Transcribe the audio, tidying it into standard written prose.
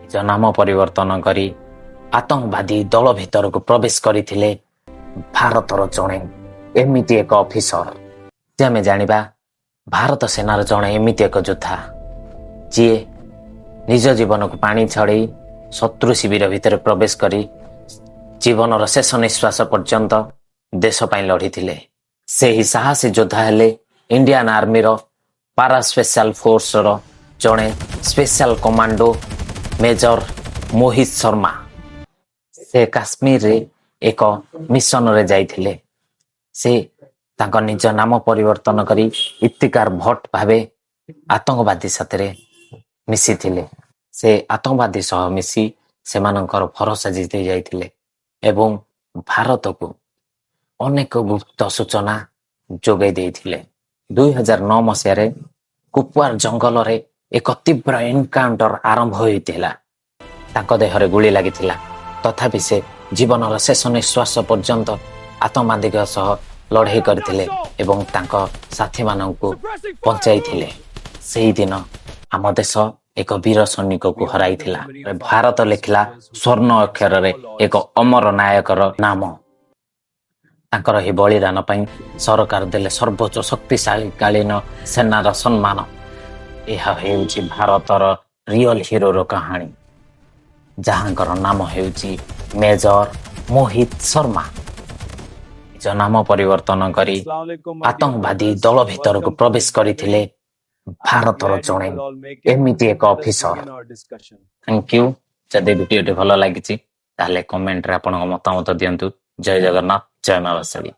ନିଜ ନାମ ପରିବର୍ତ୍ତନ କରି ଆତଙ୍କବାଦୀ ଦଳ ଭିତରକୁ ପ୍ରବେଶ କରିଥିଲେ ଭାରତର ଜଣେ ଏମିତି ଏକ ଅଫିସର ଯେ ଆମେ ଜାଣିବା, ଭାରତ ସେନାର ଜଣେ ଏମିତି ଏକ ଯୋଦ୍ଧା, ଯିଏ ନିଜ ଜୀବନକୁ ପାଣି ଛଡ଼େଇ ଶତ୍ରୁ ଶିବିର ଭିତରେ ପ୍ରବେଶ କରି ଜୀବନର ଶେଷ ନିଶ୍ୱାସ ପର୍ଯ୍ୟନ୍ତ ଦେଶ ପାଇଁ ଲଢ଼ିଥିଲେ। ସେହି ସାହସୀ ଯୋଦ୍ଧା ହେଲେ ଇଣ୍ଡିଆନ ଆର୍ମିର ପାରା ସ୍ପେଶାଲ ଫୋର୍ସର ଜଣେ ସ୍ପେଶାଲ କମାଣ୍ଡୋ ମେଜର ମୋହିତ ଶର୍ମା। ସେ କାଶ୍ମୀରରେ ଏକ ମିଶନରେ ଯାଇଥିଲେ। ସେ ତାଙ୍କ ନିଜ ନାମ ପରିବର୍ତ୍ତନ କରି ଇଫତିକାର ଭଟ୍ଟ ଭାବେ ଆତଙ୍କବାଦୀ ସାଥିରେ ମିଶିଥିଲେ। ସେ ଆତଙ୍କବାଦୀ ସହ ମିଶି ସେମାନଙ୍କର ଭରସା ଜିତି ଯାଇଥିଲେ ଏବଂ ଭାରତକୁ ଅନେକ ଗୁପ୍ତ ସୂଚନା ଯୋଗାଇ ଦେଇଥିଲେ। 2009 ମସିହାରେ କୁପୱାର ଜଙ୍ଗଲରେ ଏକ ତୀବ୍ର ଏନକାଉଣ୍ଟର ଆରମ୍ଭ ହୋଇଥିଲା। ତାଙ୍କ ଦେହରେ ଗୁଳି ଲାଗିଥିଲା। ତଥାପି ସେ ଜୀବନର ଶେଷ ନିଶ୍ୱାସ ପର୍ଯ୍ୟନ୍ତ ଆତଙ୍କବାଦୀଙ୍କ ସହ ଲଢ଼େଇ କରିଥିଲେ ଏବଂ ତାଙ୍କ ସାଥୀମାନଙ୍କୁ ବଞ୍ଚାଇଥିଲେ। ସେଇଦିନ ଆମ ଦେଶ ଏକ ବୀର ସୈନିକକୁ ହରାଇଥିଲା। ଭାରତ ଲେଖିଲା ସ୍ୱର୍ଣ୍ଣ ଅକ୍ଷରରେ ଏକ ଅମର ନାୟକର ନାମ। ତାଙ୍କର ଏହି ବଳିଦାନ ପାଇଁ ସରକାର ଦେଲେ ସର୍ବୋଚ୍ଚ ଶକ୍ତିଶାଳୀକାଳୀନ ସେନାର ସମ୍ମାନ। ଏହା ହେଉଛି ଭାରତର ରିଅଲ ହିରୋର କାହାଣୀ, ଯାହାଙ୍କର ନାମ ହେଉଛି ମେଜର ମୋହିତ ଶର୍ମା। ନିଜ ନାମ ପରିବର୍ତ୍ତନ କରି ଆତଙ୍କବାଦୀ ଦଳ ଭିତରକୁ ପ୍ରବେଶ କରିଥିଲେ ଭାରତର ଜଣେ ଏମିତି ଏକ ଅଫିସର। Thank you. ଯଦି ଭିଡ଼ିଓଟି ଭଲ ଲାଗିଛି, ତାହେଲେ କମେଣ୍ଟରେ ଆପଣଙ୍କ ମତାମତ ଦିଅନ୍ତୁ। ଜୟ ଜଗନ୍ନାଥ, ଜୟ ମା ବାସେଳି।